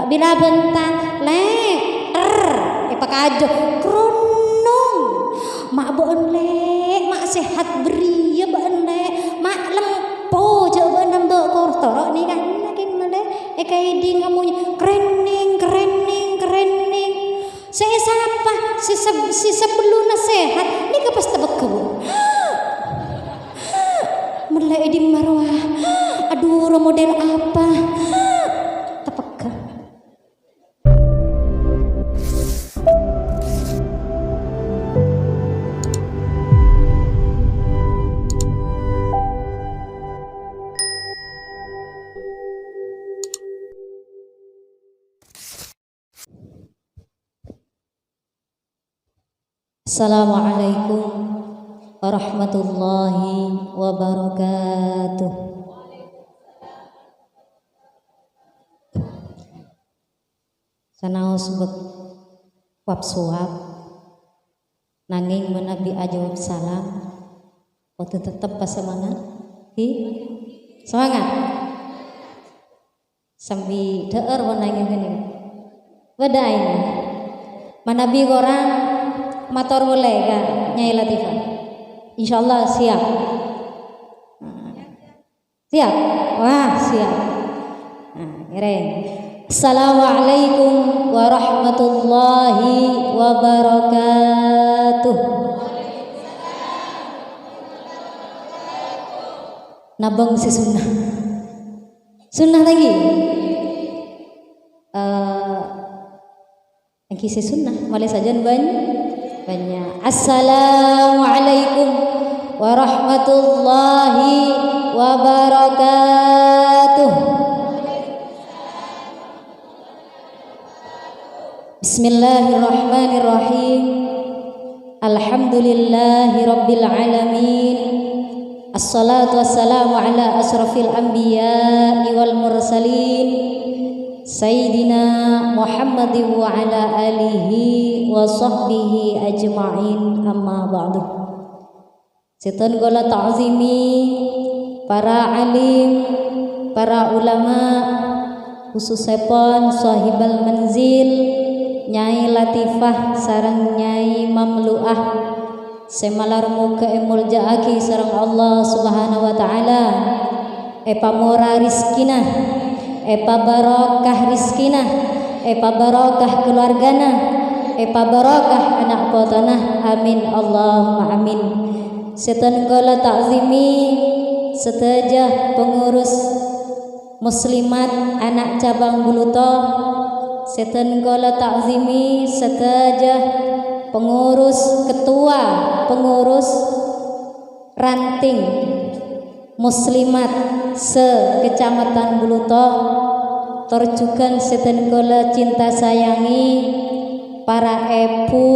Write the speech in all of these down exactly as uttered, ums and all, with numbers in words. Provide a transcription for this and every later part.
Bilâ bhânta, Lè', ter, èpakajo, krunong. Ma' bâ'ân, Lè', ma' sehat bâriyâ bâ'ân, Lè', ma' lempo jâ' bâ'ân ambâ' kor-, toro' nèka, nèka, Lè', èkaèdhing amonye, krenning, krenning, krenning. Sè èsapa, sè seb-, sè sabellunna sehat, nèka pas tapegghâ, Bu. Mellè è dimma rowa? Adhu, rowa model apa? Tapegghâ. Assalamualaikum warahmatullahi wabarakatuh. Sanaos bek-, wap-suwap, nangèng manabi ajâwâb salam, kodhu tettep pasemangat, ghi? Semangat! Sambi dhâ'âr pon aèngnga ghânèka. Bâdâ aèngnga. Manabi korang, mator polè ka Nyai Latifah. Insyaallah siap. Nah. Siap? Wah, siap. Nah, ngèrèng. Assalamualaikum warahmatullahi wabarakatuh. Nabâng sè sunnah. Sunnah lagi. Eh, lagi sè sunnah. Malè sajân bân-, banyak. Assalamualaikum warahmatullahi wabarakatuh. Bismillahirrahmanirrahim. Alhamdulillahirabbil alamin. Assalatu wassalamu ala asyrafil anbiya'i wal mursalin, Sayyidina Muhammadin wa ala alihi wa sahbihi ajma'in, amma ba'du. Sèttong kaulâ ta'zimi para alim, para ulama, khusussèpon Sohibal Manzil, Nyai Latifah sareng Nyai Mamlu'ah, sè malar moghâ èmoljâ'aghi sareng Allah Subhanahu wa Ta'ala. Èpamora rizkina, èpabarokah rizkina, èpabarokah keluargana, èpabarokah ana' potona. Amin, Allahumma amin. Sèttong kaulâ ta'zimi sadhâjâ pengurus muslimat ana' cabang Buluto. Sèttong kaulâ ta'zimi sadhâjâ pengurus, ketua pengurus ranting muslimat se-Kecamatan Buluto, tor jughân sèttong kaulâ cinta sayangi, para èbhu,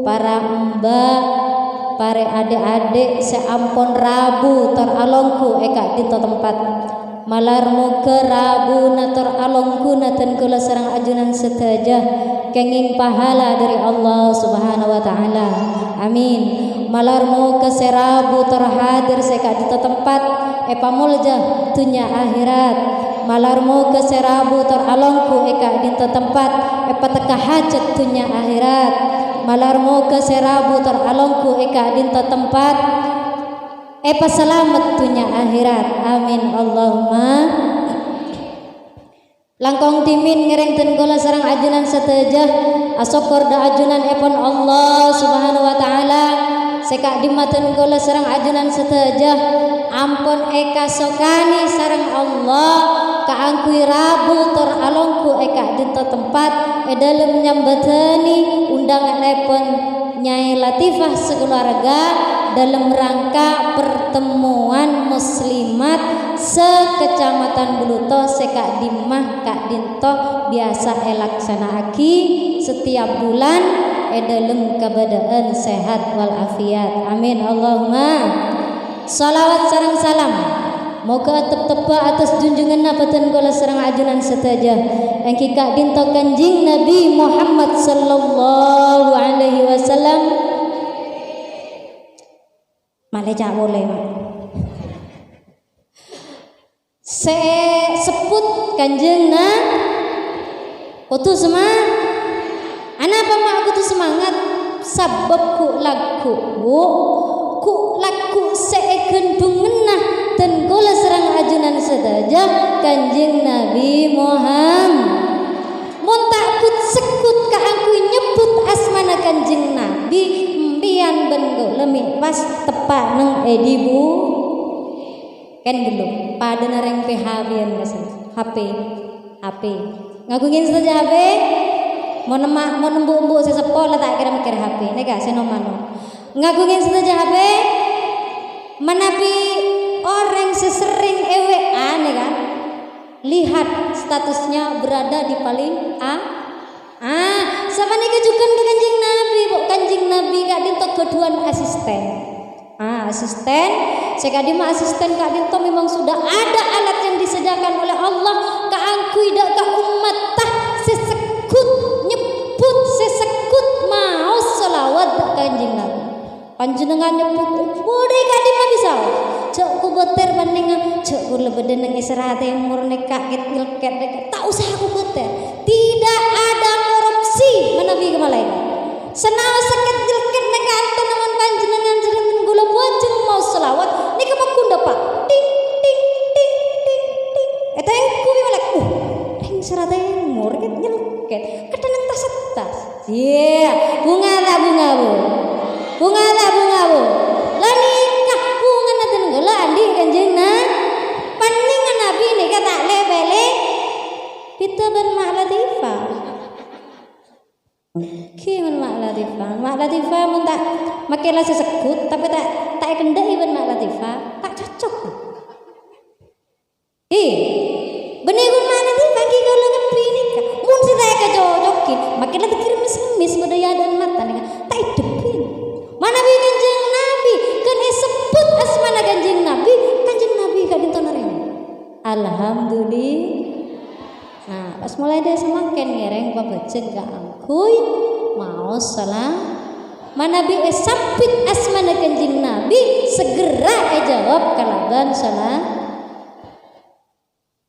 para emba', para adhi'-adhi' sè ampon rabu tor alongghu è ka'dinto tempat. Malar moghâ rabuna tor alongghuna dhân kaulâ sareng ajunan sadhâjâ kèngèng pahala dhâri Allah Subhanahu wa Ta'ala. Amin. Malar moghâ sè rabu tor hadir sè ka'dinto tempat èpamoljâ dhunnya akhèrat. Malar moghâ sè rabu tor alongghu è ka'dinto tempat èpatekka hajhât dhunnya akhèrat. Malar moghâ sè rabu tor alongghu è ka'dinto tempat èpasalamet dhunnya akhèrat. Amin, Allahumma. Langkong dhimèn ngèrèng dhân kaulâ sareng ajunan sadhâjâ asokkor dâ' ajunanèpon Allah Subhanahu wa Ta'ala, sè ka'dimma dhân kaulâ sareng ajunan sadhâjâ ampon èkasokanè sareng Allah kaangghuy rabu tor alongghu è ka'dinto tempat è dhâlem nyambhâdhânè undhângannèpon Nyai Latifah sakalowarga dalam rangka pertemuan muslimat se-Kecamatan Buluto se ka'dimma ka'dinto biasa elaksana'agi setiap bulan e dhalem kabadha'an sehat wal afiat. Amin, Allahumma. Shalawat sareng salam moga ateptebba atas junjunganna bhâdhân kaulâ sareng ajunan sadhâjâ, èngghi ka'dinto Kanjeng Nabi Muhammad sallallahu alaihi wasallam. Malè ca' polè, Mak. Se sebbhut Kanjeng Na-, Kodhu sema-, anapa ma' kodhu semangat? Sabâb ghu'-lagghu', Bu, ghu'-lagghu' sè èghândhungenna dân kaulâ sareng ajunan sadhâjâ Kanjeng Nabi Muhammad. Mon ta' ghut-segghut kaangghuy nyebbhut asmana Kanjeng Nabi, empèyan bân kaulâ mè' pas teppa' neng è dhi, Bu. Kan ghâllu, padâna rèng P H P-an, Mas. H P. H P. Ngaghungin sadhâjâ H P? Mon emma-, mon embu'-embu' sè seppo la ta' kèra mèkkèr H P. Nèka sè nom-manom. Ngaghungin sadhâjâ H P? Manabi orèng sè serrèng è W A nèka, lihat statusnya berada di paling a-, ah, sapanèka jhughân ka Kanjeng Nabi, Bu. Kanjeng Nabi ka'dinto ghâdhuwân asisten. Ah, asisten. Sè ka'dimma asisten ka'dinto memang sudah ada alat yang disediakan oleh Allah kaangghuy dâ' ka ommatta sè segghut nyebbhut, sè segghut maos shalawat dâ' Kanjeng Nabi. Panjhennengngan nyebbhut, bâdâ è ka'dimma bisa. Jhâ' kobâtèr panèngnga, jhâ' kaulâ bâdâ neng è Sera Tèmor nèka, kèt-nyelkèt nèka. Ta' osa kobâtèr. Tidak ada korupsi manabi ka malaèkat. Sanaos sakèt jelket nèka anton aman panjhennengngan sareng kaulâ bhâjeng maos shalawat nèka paggun dâpa'. Ting, ting, ting, ting, ting. Ètèngghu bi' malaikat. Uh, rèng Sera Tèmor kèt nyelket. Kadhâng tas-tas. Iyâ, bhunga ta' bhunga, Bu? Bhunga ta' bhunga, Bu? La nèka bhungana dân kaulâ andi' Kanjeng Na-, panèngnga Nabi nèka ta' lè-bâlè. Bhidhâ bân Ma' Latifah. Ghi mon Ma' Latifah. Ma' Latifah mon ta' makè la sè segghut, tapè ta', ta' èkendhâ'i bân Ma' Latifah, ta' cocok. Hi, bânnè ghun Ma' Latifah ghi kaulâ kabbhi nèka. Mon sè ta' èkacocoki, makè la dâggi' remmes-remmes padâ è adâ'na mata nèka, ta' èdhebbhin. Manabi Kanjeng Nabi, ghân èsebbhut asmana Kanjeng Nabi, Kanjeng Nabi ka'dinto narèma. Alhamdulillah. Nah, pas molaè dâri samangkèn ngèrèng pabhâjâng kaangghuy maos sala-, manabi èsabbhut asmana Kanjeng Nabi, segera èjawab kalabân sala-,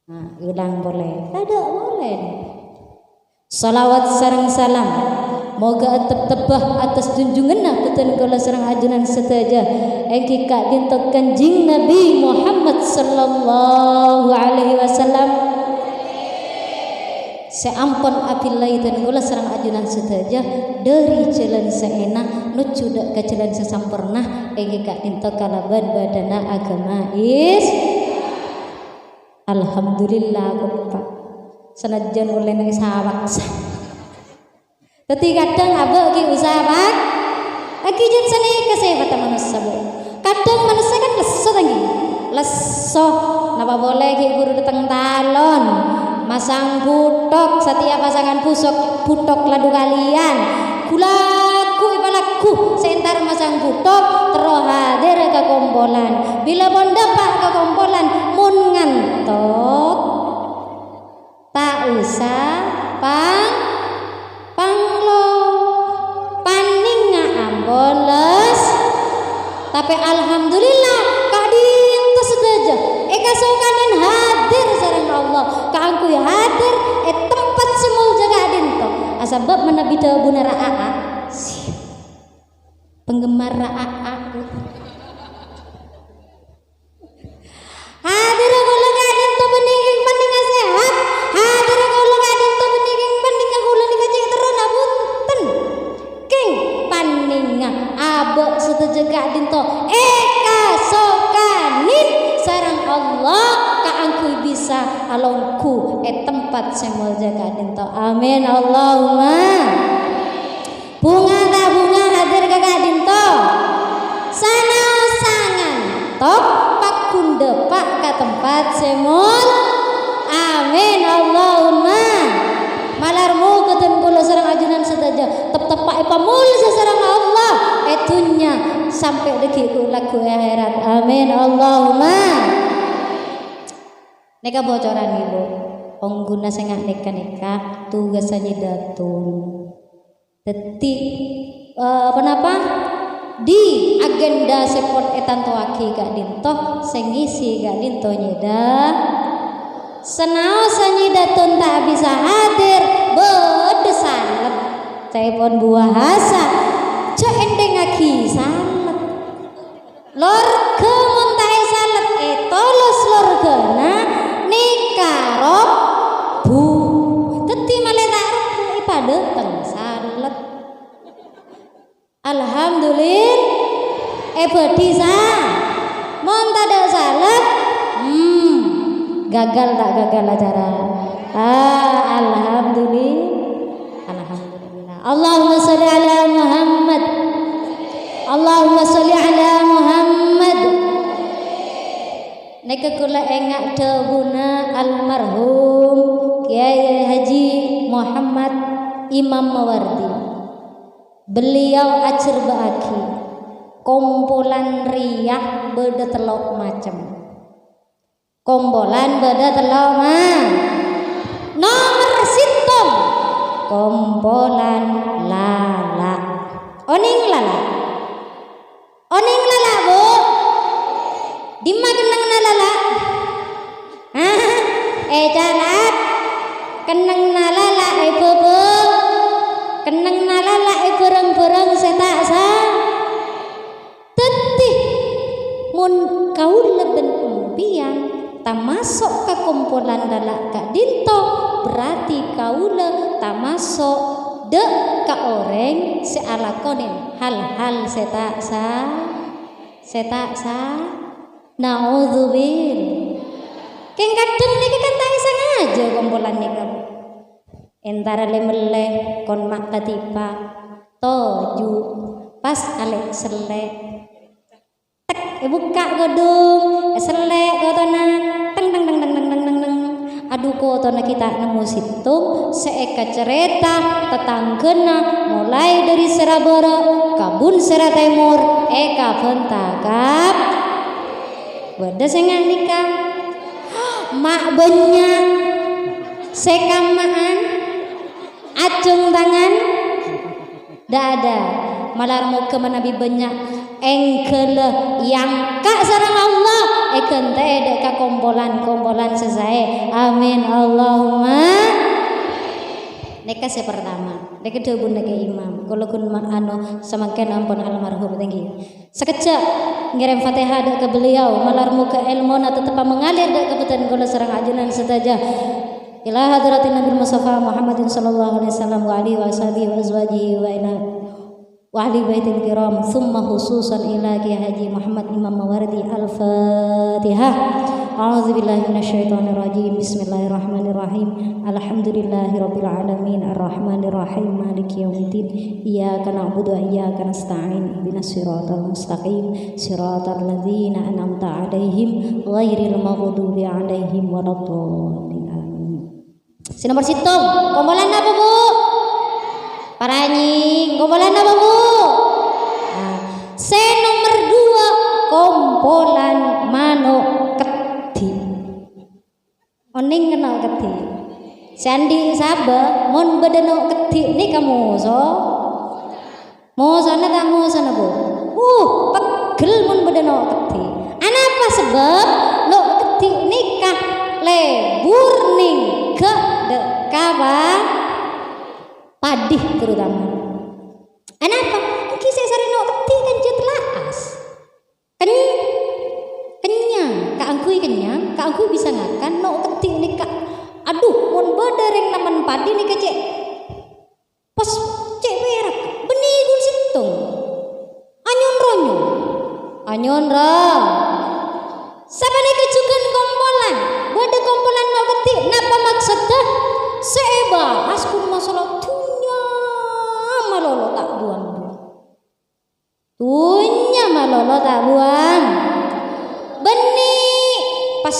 nah, ulang polè. Tadâ' polè. Shalawat sareng salam moghâ ateptebbhâ attas junjunganna bhâdhân kaulâ sareng ajunan sadhâjâ, èngghi ka'dinto Kanjeng Nabi Muhammad sallallahu alaihi wasallam. Sè ampon abillai dân kaulâ sareng ajunan sadhâjâ dâri jhâlân sè enna' nojjhu dâ' ka jhâlân sè samporna, èngghi ka'dinto kalabân bâdâna aghâma Is-, Alhamdulillah, kompak. Sanajjân ollèna èsapaksa. Dâddhi, kadhâng abâ' ghi' osa pak-, èngghi jhân sanèka sèfatta manossa, Bu. Kadhâng manossa kan lesso, ta' èngghi? Lesso. Napa polè ghi' buru dâteng talon. Masang buthok, satèya pasangan busok, buthok la du kalèyan. Ghu-lagghu èpalagghu, sè entar masang buthok, terro hadir ka kompolan. Bilâ pon dâpa' ka kompolan, mon ngantok. Ta' osa pang-, panglo. Panèngnga ampon les-, tapè alhamdulillah, ka'dinto sadhâjâ èkasokanè hadir sareng Allah, kaangghuy hadir è tempat sè molja ka'dinto. Asabâb manabi dhâbuna Ra-, A A, penggemar Ra-, A A. Hadir kaulâ ka'dinto bânnè kèng panèngnga sehat. Hadir kaulâ ka'dinto bânnè kèng panèngnga kaulâ nèka cè' terrona, bhunten. Kèng panèngnga abâ' sadhâjâ ka'dinto èkasokanè sareng Allah kaangghuy bisa alongghu è tempat sè molja ka'dinto. Amin. Allahumma. Bhunga ta' bhunga hadir ka ka'dinto? Sanaossa ngantok, paggun dâpa' ka tempat sè mol-, amin, Allahumma. Malar moghâ dân kaulâ sareng ajunan sadhâjâ tep-teppa' èpamolja sareng Allah è dhunnya sampè' dâgghi' ghu-, lagghu è akhèrat. Amin, Allahumma. Nèka bocoran, Ibu. Ongghuna sè nga-, nèka-nèka tugassa Nyi Datun. Dâddhi, eh, ponapa? Dhi agenda sè pon ètantowaghi ka'dinto, sè ngisi ka'dinto Nyi Da-, sanaossa Nyi Datun ta' bisa hadir, bâdâ salep. Ca'èpon buwâ hasa, jhâ' ènthèngngaghi salep. Lorga mon ta' èsalep, ètolos lorgana nèka robbhu. Dhâddhi malè ta' robbhu èpadâteng salep. Alhamdulillah. Èbâdhi sa-, mon tadâ' salep, hmm, gagal ta' gagal acara? Ah, alhamdulillah. Alhamdulillah. Allahumma sholli ala Muhammad. Allahumma sholli ala Muhammad. Nèka kaulâ enga' dhâbuna almarhum Kyai Haji Muhammad Imam Mawardi. Beliau ajhârbâ'âghi, kompolan rèya bâdâ tello' macem. Kompolan bâdâ tello' ma-, nomer sèttong, kompolan lala'. Onèng lala'? Onèng lala', Bu? Dimma kennengnganna lala'? Hah? È ca'na. Kennengnganna lala' è bâbâ. Kennengnganna lala' è bârâng-bârâng sè ta' sa-, Dhâddhi, mon kaulâ bân empèyan tamaso' ka kompolan lala' ka'dinto, berarti kaulâ tamaso' dâ' ka orèng sè alakonè hal-hal sè ta' sa-, sè ta' sa-, naudzubillah. Kèng kadhâng nèka kan ta' èsangajâ kompolan nèka. Entara lè-mellè kon ma' kadipa, toju', pas alè' sellè'. Tek, èbukka' kodhung, èsellè' kotona, teng, teng, teng. Adhu, kotona ghi' ta' nemmo sèttong sè èkacarèta tatangghâna, molaè dâri sèra bârâ', kabun sèra tèmor, èkabânta kab-, bâdâ sè nga' nèka. Ma' bânnya' sè kamma'an. Ajhung tangan? Dâ' adâ'. Malar moghâ manabi bânnya' èngghâlâ èangka' sareng Allah, èghântè'è dâ' ka kompolan-kompolan sè saè. Amin. Allahumma. Nèka sè partama. Nèka dhâbuna Kè Imam. Kaulâ ghun ma-, anu, samangkèn ampon almarhum. Thank you. Sakejjhâ' ngèrèm Fatihah dâ' ka beliau, malar moghâ èlmona tettep mengalir dâ' ka bâdân kaulâ sareng ajunan sadhâjâ. Ila hadratin Nabil Mustafa Muhammadin sallallahu alaihi wasallam wa alihi wa sahbihi wa azwajihi wa ila, wa ahli baitil kiram, thumma khususan ila Kiai Haji Muhammad Imam Mawardi. Al-Fatihah. A'udzubillahi minasyaitonirrajim. Bismillahirrahmanirrahim. Alhamdulillahirabbil alamin. Arrahmanirrahim. Maliki yaumiddin. Iyyaka na'budu wa iyyaka nasta'in. Ihdinas siratal mustaqim. Siratal ladzina an'amta 'alaihim ghairil maghdubi 'alaihim waladdallin. Amin. Sè nomer sèttong, kompolan apa, Bu? Paranying, kompolan apa, Bu? Nah, sè nomer dua, kompolan mano' keddhi'. Onèng no' keddhi'? Sè andi' sabâ, mon bâdâ no' keddhi' nèka moso. Mosona ta' mosona, Bu? Uh, pegghel mon bâdâ no' keddhi'. Anapa sabâb? No' keddhi' nèka lebur nèngghâ' dâ' ka pa-, padhi terutama. Anapa? Èngghi sè sarè no' keddhi' kan jhât la'as. Ken-, kennyang, kaangghuy kennyang, kaangghuy bisa ngakan, no' keddhi' nèka. Adhu, mon bâdâ rèng nemmen padhi nèka cè', pas cè' pèrak, bânnè ghun sèttong. Anyon-ronyon. Anyon-ro-, sapanèka jhughân kompolan, bâdâ kompolan no' keddhi', napa maksoddhâ? Sè èbahas ghun masalah dhunnya malolo ta' buwâng-buwâng. Dhunnya malolo ta' buwâng. Bânnè pas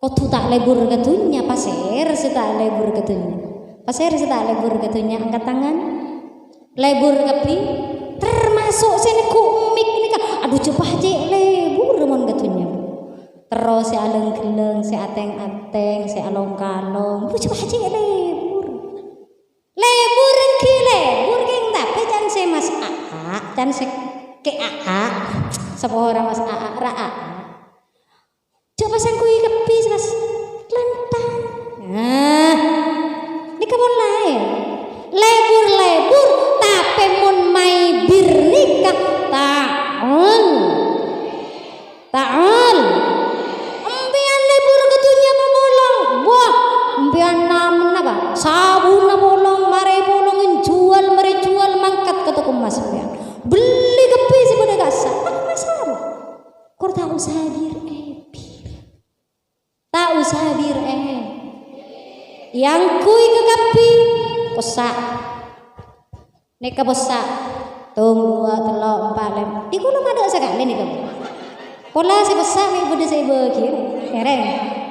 kodhu ta' lebur ka dhunnya, pasèra sè ta' lebur ka dhunnya? Pasèra sè ta' lebur ka dhunnya, angkat tangan. Lebur kabbhi, termasuk sè neggu' mik nèka. Adhu, jhâ' pajhât lebur mon ka dhunnya, Bu. Terro sè alèng-ghellèng, sè atèng-atèng, sè along-kalong, Bu, jhâ' pajhât lebur. Lebur èngghi lebur, kèng, tapè can sè Mas Aa, can sè Kè Aa, saporana Mas Aa, ra Aa. Jhâ' pas angghuy kabbhi, Mas. Lantang. Nah, nèka mon sabir, eh. Èangghuy kakabbhi possa'. Nèka possa'. Tong, duwâ', tello', empa', lèma'. Dhi' kaulâ madâ' sakalè nèka. Pola sè possa' mè' bâdâ sè èbâghi. Ngèrèng.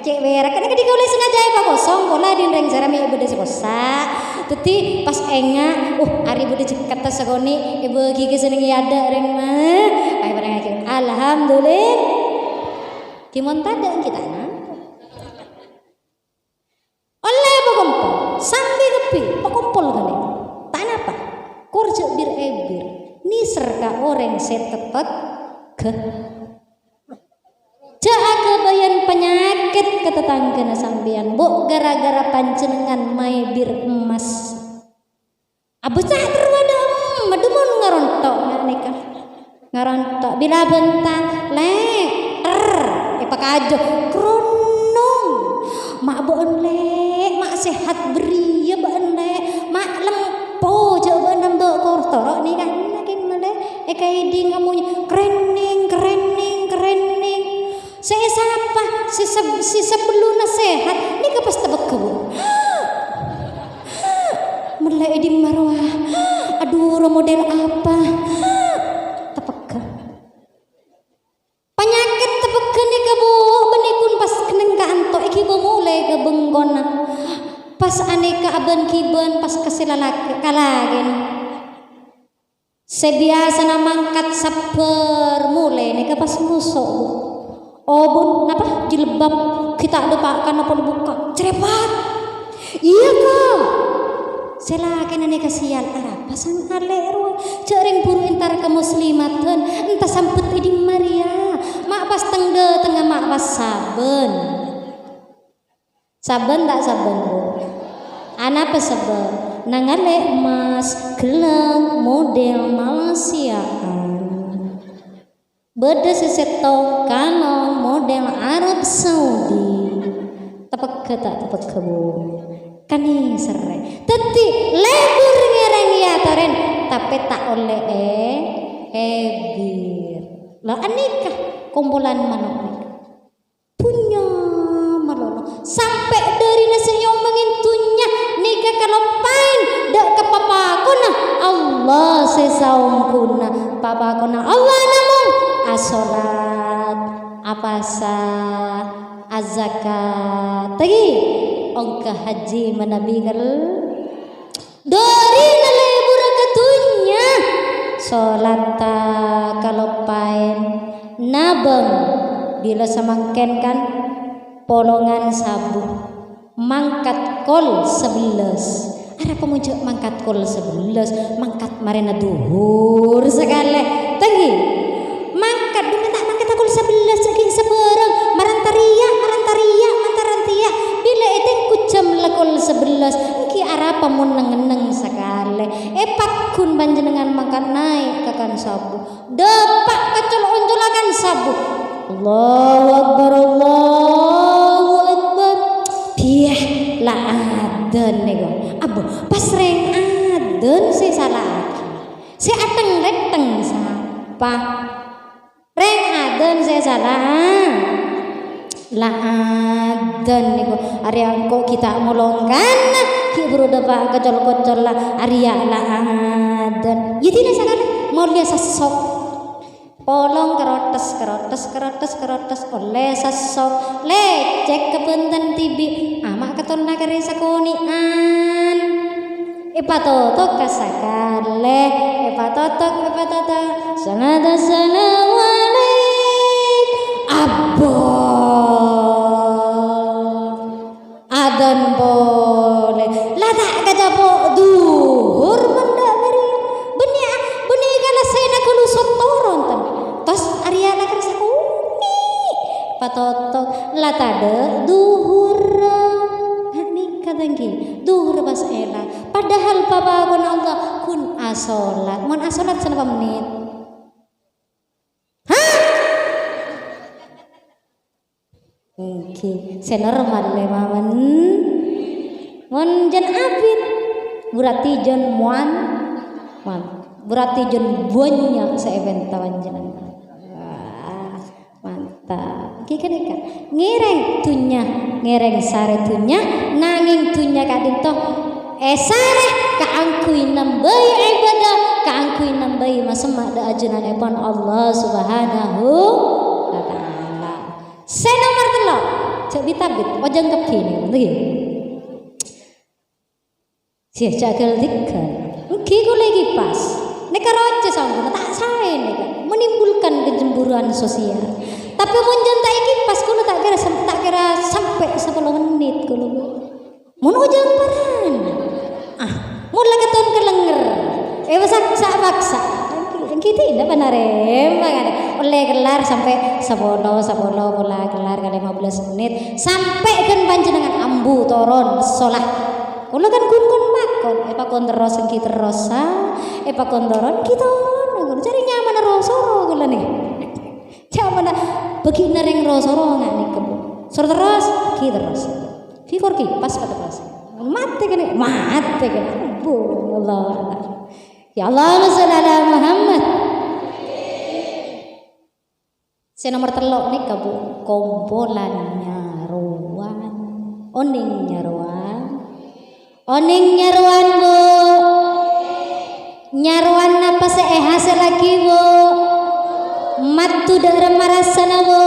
Cè' wèra. Kan nèka dhi' kaulâ sengajâ èpakosong, pola dhin rèng sèra mè' bâdâ sè possa'. Dhâddhi pas enga', uh, arè bâdâ jhekkatta sakonè', èbâghi ka sè neng è adâ' rèng ma. Ayo parèngaghi. Alhamdulillah. Ghi' mon tadâ' ènggi ta' napa. Ollè pakompol, sambi kabbhi pakompol ghânèka. Ta' napa, kor jhâ' bir-èbir, nèser ka orèng sè tepegghâ. Jhâ' aghâbâyân panyakèt ka tatangghâna sampèyan, Bu', ghârâ-ghârâ panjhennengngan maèbir emmas. Abâca terro adâ', em, madhumon ngaronto' nga' nèka. Ngaronto', bilâ bhânta, "Lè', ter," èpakajâ, "Kronnong. Ma' bâ'ân, Lè', ma' sehat bâriyâ bâ'ân, Lè'. Ma' lempo, jhâ' bâ'ân nambâ' kor toro' nèka, nèka, Lè'." Èkaèdhing amonyè, krènèng, krènèng, krènèng. Sè èsapa, sè sab-, sè sabellunna sehat, nèka pas tepegghâ, Bu'. Mellè è dimma rowa? Adhu, rowa model apa? Tepegghâ. Panyakèt tepegghâ nèka, Bu', bânnè ghun pas kennèng ka'anto', èghibâ molè ka bengkona. Pas anèka abân-ghibân, pas ka sè lalakè-, ka lakèna. Sè biyasana mangkat sabbhâr molè nèka pas moso', Bu. Obun, napa? Jilbab ghi' ta' dâpa' kana pole bukka'. Cerepet! Iyâ, Ka'! Sè lakèna nèka sèyal, arapa sang alè' rowa? Jhâ' rèng buru entar ka muslimaten, enta sambet è dimma rèya? Ma' pas teng-dâtengnga ma' pas sabbhân. Sabbhân ta' sabbhân, Bu? Anapa sabbhân? Nangalè emmas ghellâ' model Malaysiaan. Bâdâ sè sèttong kalong model Arab Saudi. Tepegghâ ta' tepegghâ, Bu? Kanèserrè. Dhâddhi, lebur ngèrèng èyatorè, tapè ta' ollè è-, èbir. La, anèka kompolan mano' nèka. Dhunnya malolo. Sampè' dhârina sè nyomangè dhunnya nèka kaloppaèn dâ' ka papakonna Allah sè saongghuna. Papakonna Allah namong asolat, apasa, azakat. Tagi, ongghâ hajji manabi kal- Dhârina lebura ka dhunnya, solatta kaloppaèn, nabâng bilâ samangkèn kan polongan sabu, mangkat kol sabellâs. Arapa mon jhâ' mangkat kol sabellâs, mangkat marèna dhuhur sakalè. Tenggi. Mangkat, dhumma ta' mangkat kol sabellâs, jhâ' ghi' sabhârâng. Maranta rèya, maranta rèya, maranta rèya. Bilâ ètèngku jam la kol sabellâs, ènggi arapa mon neng-enneng sakalè? Èpagghun panjhennengngan mangkat naè' ka kan sabu. Dâpa' ka col-oncolakan sabu. Allahu Akbar, Allahu Akbar. Biyah, la adzan nèko. Abo, pas rèng adzan sè èsala'aghi. Sè ateng-rètteng sapa? Rèng adzan sè sala, ha? La adzan nèko, arèya engko' ghi' ta' molongkana, ghi' buru dâpa' ka col-kocolla, arèya la adzan. Yâ, dinah sakalè, molèya sèssok. Polong karotes, karotes, karotes, karotes, ollè sèssok. Lècèk ka bhânten dhibi', ama' katonna karè sakonè'an. Èpatotok ka sakalè, èpatotok, èpatotok. Salatu salamu alaik. Abbo. Adzan polè. La ta' kacapo' dhuhur mon dâ' bâriyâ. Bânnè, bânnè kala sèna ghâllu sottoron, tan. Tos arèya la karè sakonè'. Patotok. La tadâ' dhuhurra. Nah, nèka tenggi. Dhuhur pas èla. Padahal papakonna Allah ghun asolat. Mon asolat sanapa mennit? Hah? Ènggi, sè normal lè mawon. Mon jân abit, berarti jân mowan, mowan. Berarti jân bânnya' sè èpènta panjhennengngan. Wah, mantap. Ghânèka, ngèrèng dhunnya, ngèrèng sarè dhunnya, nangèng dhunnya ka'dinto èsarè kaangghuy nambâi ibadah, kaangghuy nambâi masemma' dâ' ajunanèpon Allah Subhanahu wa Ta'ala. Sè nomer tello', jhâ' bit-abit, ojhân kabbhi nèko, ngghi. Sè jhâ' ghâl-dighâl. Èngghi kaulâ èkipas. Nèka rocè sampèyan, ta' saè nèka. Menimbulkan kecemburuan sosial. Tapè mon jhân ta' èkipas, kaulâ ta' kèra sam-, ta' kèra sampè' sapolo mennit kaulâ. Mon ojhân paran. Ah, mon la katon kalènger. È, paksa, paksa. Èngghi, èngghi dinah panarèma kan. Ollè kellar sampè' sapolo, sapolo pola kellar ka lima belas mennit. Sampè' ghân panjhennengngan ambu toron, solah. Kaulâ kan ghun-ghun pakon, èpakon terros èngghi terros, ha? Èpakon toron èngghi toron. Jhâ' rèng nyamana ro-soro kaulâ nè. Nyamana bâgi'na rèng ro-soro nga' nèka, Bu. Soro terros, èngghi terros. Èngghi kor èkipas paterros. Matè kènè', matè kènè'. Bu, Allah. Ya Allahumma shalli ala Muhammad. Sè nomer tello' nèka, Bu, kompolan nyarowan. Onèng nyarowan? Onèng nyarowan, Bu? Nyarowan napa sè èhasèllaghi, Bu? Maddhu dâ' remma rassana, Bu?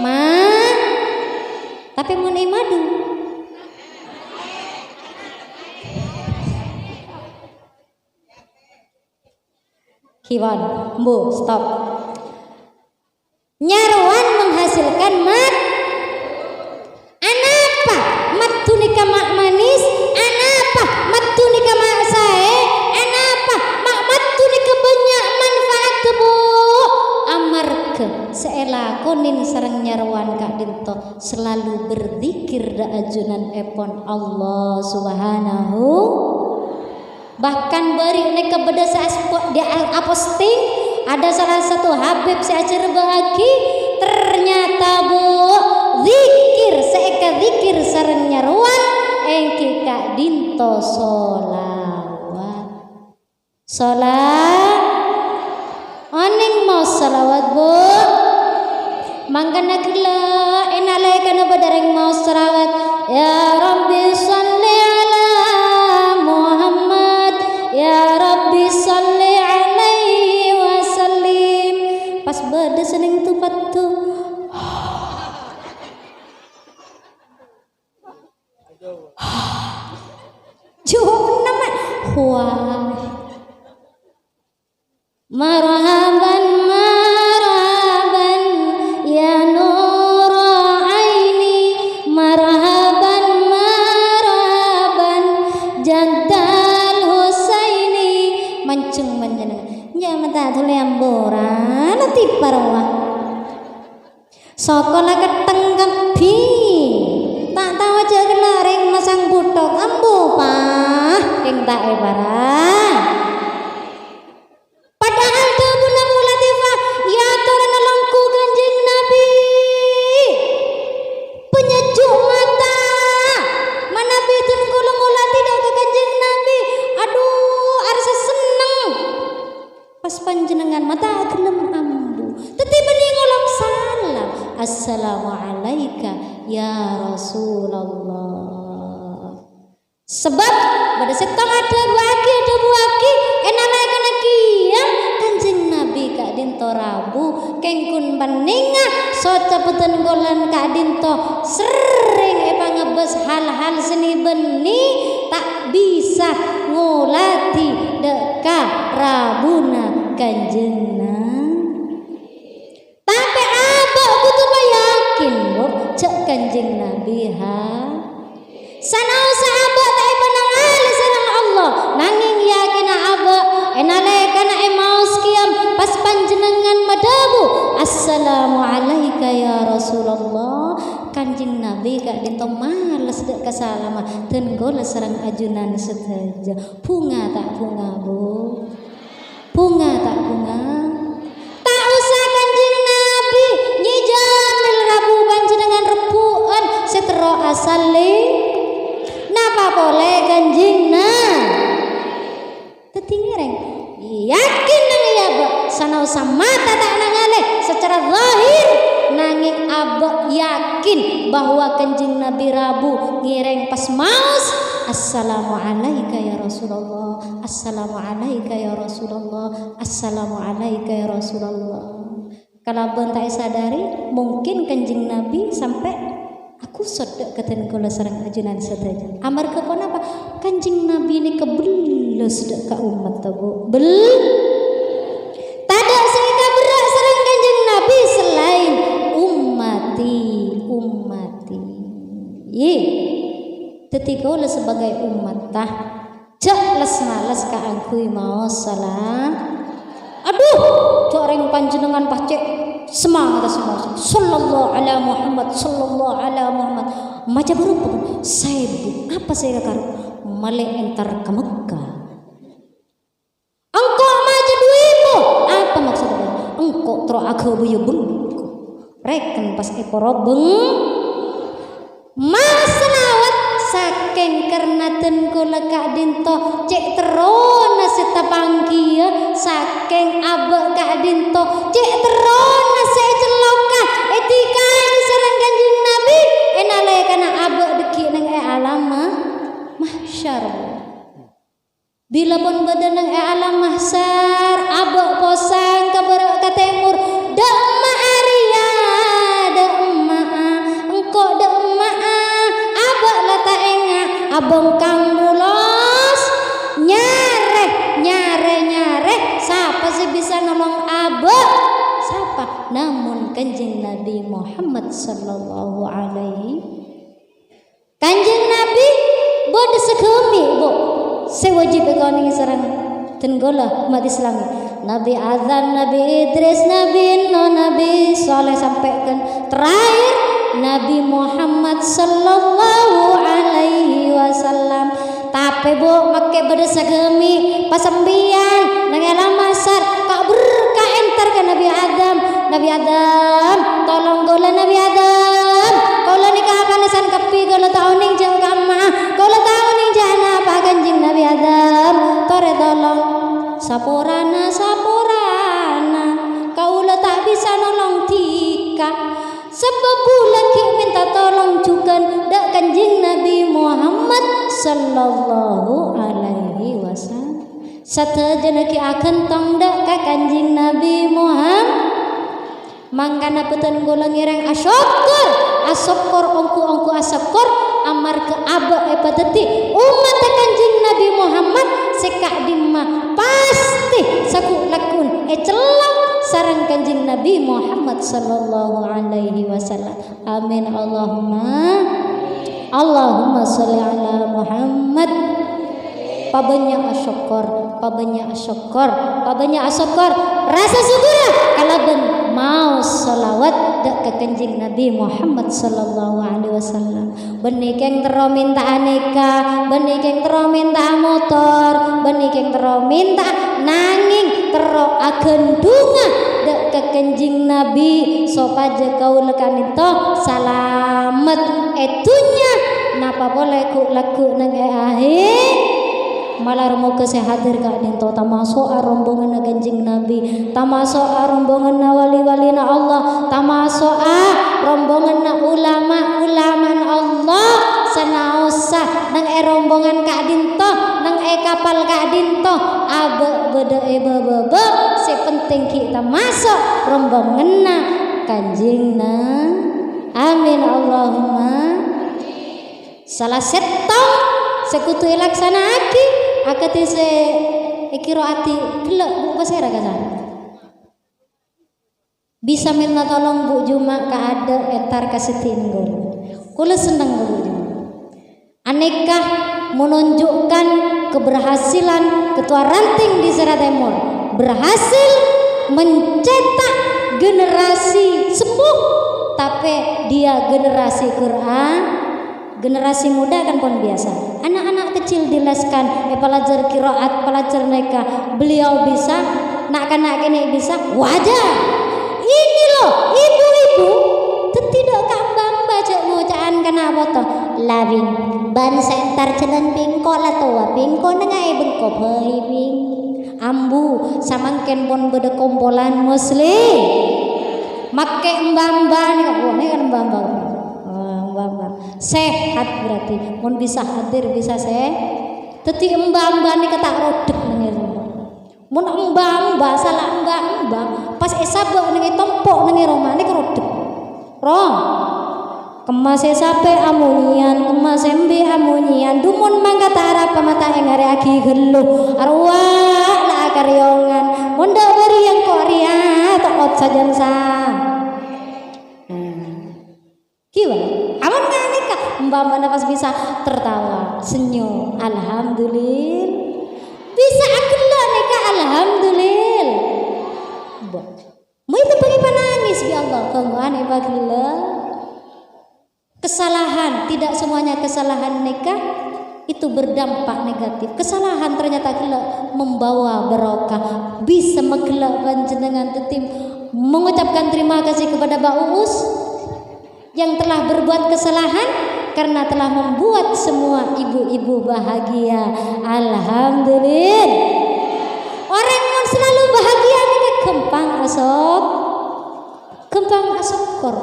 Ma? Tapè mon èmadhu? Kiwan, mbu, stop. Nyarowan menghasilkan mad-, anapa maddhu nèka ma' manis? Anapa maddhu nèka ma' saè? Anapa ma' maddhu nèka bânnya' manfaat, Bu? Amarghâ sè èlakonè sareng nyarowan ka'dinto selalu berzikir dâ' ajunanèpon Allah Subhanahu. Bahkan bâri' nèka bâdâ sè aspo-, di-, a-, aposting, ada salah satu habib sè ajhârbâ'âghi, ternyata, Bu, zikir sè èkadzikir sareng nyarowan èngghi ka'dinto sholawat. Shola-, Onèng maos shalawat, Bu? Mangkana ghellâ' è nalèkana bâdâ rèng maos shalawat, "Ya Rabbi shalli ala Muhammad, ya Rabbi shalli alaihi wa sallim." Pas bâdâ sè nèng tu-pattu. Jawab nama. Wah. Marhaban, marhaban, ya nura aini. Marhaban, marhaban, Jaddal Husaini. Manjeng panjhennengngan. Nya mata dhuli amburan, ati parowa. Soko la kettheng kabbhi. Ta' tao jâ' ghellâ' rèng masang bhuthok ambu, Pah, kèng ta' èpara. Padahal dhâbuna Bu Latifah, "Ya toronna longku Kanjeng Nabi. Penyejjuk mata. Manabi dhân kaulâ ngolatè dâ' ka Kanjeng Nabi. Adhu, arassa senneng." Pas panjhennengngan mata ghellem ambu. Dhâddhi bânnè ngolok salam. "Assalamualaika ya Rasulullah." Sabâb bâdâ sèttong adhâbuwâghi, adhâbuwâghi, è nalèkana kèya Kanjeng Nabi ka'dinto rabu, kèng ghun pannèngnga socca bhâdhân kaulâ ka'dinto serrèng èpangabbhâs hal-hal sè nè-bânnè ta' bisa ngolatè dâ' ka rabuna Kanjeng Na-, Tapè abâ' kodhu payakin, Bu, jâ' Kanjeng Nabi, ha. Sanaossa abâ' ta' èpanangalè sareng Allah, nangèng yakinna abâ', è nalèkana èmaos kèya, pas panjhennengngan madhâbu, "Assalamualaika ya Rasulullah." Kanjeng Nabi ka'dinto males dâ' ka salama, dhân kaulâ sareng ajunan sadhâjâ. Bhunga ta' bhunga, Bu? Bhunga ta' bhunga? Ta' osa Kanjeng Nabi nyè Jamil rabu panjhennengngan rebbhu'ân sè terro asallè. Napa polè Kanjeng Na-, Dhâddhi ngèrèng. Yakin nang iyâ, Bu, sanaossa mata ta' nangalè sacara zahir. Nangèng abâ' yakin bahwa Kanjeng Nabi rabu ngèrèng pas maos, "Assalamu'alaika ya Rasulullah, assalamu'alaika ya Rasulullah, assalamu'alaika ya Rasulullah." Kalabân ta' èsadhâri, mungkin Kanjeng Nabi sampè' akusut dâ' ka dân kaulâ sareng ajunan sadhâjâ. Amarghâ ponapa? Kanjeng Nabi nèka bellas dâ' ka ommatta, Bu. Bel-, tadâ' sè èkaberrâ' sareng Kanjeng Nabi selain, "Ummati, ummati." Yè. Dhâddhi kaulâ sebagai ommatta, jhâ' les-males kaangghuy maos sala-, Adhu, jhâ' rèng panjhennengngan pas cè' semangatta sè maos, "Sallallahu ala Muhammad, sallallahu ala Muhammad." Maca bârâmpa, saèbu. Apa sè èkakarep? Malè entar ka Mekkah. Engko' maca dhu èbu. Apa maksudnya? Engko' terro aghâbâyâ bengko. Rèken pas èporo beng-, Maos salawat, sakèng karna dân kaulâ ka'dinto cè' terrona sè tapanggiyâ, sakèng abâ' ka'dinto cè' terrona sè ècelloka, èdhikana sareng Kanjeng Nabi, è nalèkana abâ' dhâggi' neng è alam ma-, mahsyar. Bilâ pon bâdâ neng è alam mahsyar, abâ' posang ka bârâ' ka tèmor, dâ' emma'a rèya, dâ' emma'a, engko' dâ' emma'a, abâ' la ta' enga', abângkang molos, nyarè, nyarè, nyarè, sapa sè bisa nolong abâ'? Sapa? Namong Kanjeng Nabi Muhammad sallallahu alaihi Kanjeng Nabi bâdâ sagâmè', Bu, sè wajib èkaonèngè sareng dân kaulâ ommat Islam. Nabi Adam, Nabi Idris, Nabi Nuh, Nabi Saleh, sampè' kan terakhir Nabi Muhammad sallallahu alaihi wasallam. Tapè, Bu, makkè bâdâ sagâmè' pasampèyan neng è alam mahsyar, ka berka' entar ka Nabi Adam. "Nabi Adam, tolong kaulâ, Nabi Adam. Kaulâ nèka apanasan kabbhi, kaulâ ta' onèng jhâ' ka emma'a. Kaulâ ta' onèng jhâ' napa'a, Kanjeng Nabi Adam. Torè tolong." "Saporana, saporana. Kaulâ ta' bisa nolong dhika. Sabâb bulâ ghi' mènta tolong jhughân dâ' Kanjeng Nabi Muhammad sallallahu alaihi wasallam." Sadhâjâna ghi' aghântong dâ' ka Kanjeng Nabi Muhammad. Mangkana bhâdhân kaulâ ngèrèng asokkor, asokkor, ongghu-ongghu asokkor, amarghâ abâ' èpadhâddhi ommatta Kanjeng Nabi Muhammad sè ka'dimma pastè sagu'-lagghu'na ècellok sareng Kanjeng Nabi Muhammad sallallahu alaihi wasallam. Amin. Allahumma, Allahumma sholli ala Muhammad. Pabânnya' asokkor, pabânnya' asokkor, pabânnya' asokkor. Rasa sokkor kalabân maos shalawat dâ' ka Kanjeng Nabi Muhammad sallallahu alaihi wasallam. Bânnè kèng terro mènta'a nèka, bânnè kèng terro mènta'a motor, bânnè kèng terro mènta'a, nangèng terro aghândhunga dâ' ka Kanjeng Nabi, sopajâ kaulâ ka'dinto salamet è dhunnya, napa polè ghu'-lagghu' neng è ahèr. Malar moghâ sè hadir ka'dinto tamaso'a rombonganna Kanjeng Nabi, tamaso'a rombonganna wali-walina Allah, tamaso'a rombonganna ulama-ulamana Allah, sanaossa neng è rombongan ka'dinto, neng è kapal ka'dinto, abâ' bâdâ è bâbâ-bâbâ, sè penting ghi' tamaso' rombonganna Kanjeng Na-, amin, Allahumma. Sala sèttong sè kodhu èlaksana'aghi akadhi sè èkiro'adi ghellâ', Bu, pasèra kasar? Bisa mènta tolong, Bu, jhumma' kaadâ' entar ka sèdhi nèngghu. Kaulâ senneng, Bu, jhumma'. Anèka menunjukkan keberhasilan Ketua Ranting di Sera Tèmor. Berhasil mencetak generasi sepuh, tapè dia generasi Quran. Generasi muda kan pon biyasa. Anak-anak kecil dileskan, èpalajâr qiraat, palajâr nèka. Beliau bisa, na'-kana' kènè' bisa, wajar. Ini loh, ibu-ibu, dhâddhi dâ' ka mbah-mbah jhâ' ngoca'an kana' poto. "La, Bing, bân sè entar jhâlân Bing, engko' la towa, Bing, engko' nèngaè bengko bhâi, Bing." Ambu, samangkèn pon bâdâ kompolan muslim. Makkè emba-emba nèka, oh, nèka kan emba-emba. Wah, emba-emba. Sehat berarti. Mon bisa hadir, bisa se-, dhâddhi emba-emba nèka ta' rodhek neng è roma. Mon emba-emba, sala emba-emba, pas èsabâ' neng è tompo' neng è roma, nèka rodhek. Ro. Kemma sè sapè amonyèyan, kemma sè embi' amonyèyan, dhu mon mangkata arapa ma' ta' èngarèyaghi ghâllu, arowa la akarèyongan, mon dâ' bâri' engko' rèya to'ot sajân sa-, hmm. Ghi bâ, aman nganèka, emba-embana pas bisa tertawa, senyum, alhamdulillah, bisa aghellâ' nèka, alhamdulillah. Bâ. Mè' teppa' èpanangis, ya Allah, bhângo'an èpaghellâ'. Kesalahan, tidak semuanya kesalahan nèka itu berdampak negatif. Kesalahan ternyata ghellâ' membawa barokah, bisa maghellâ' panjhennengan dhâddhi mengucapkan terima kasih kepada Mbak Uus yang telah berbuat kesalahan karena telah membuat semua ibu-ibu bahagia. Alhamdulillah. Orèng mon selalu bahagia nèka ghâmpang asok-, ghâmpang asokkor.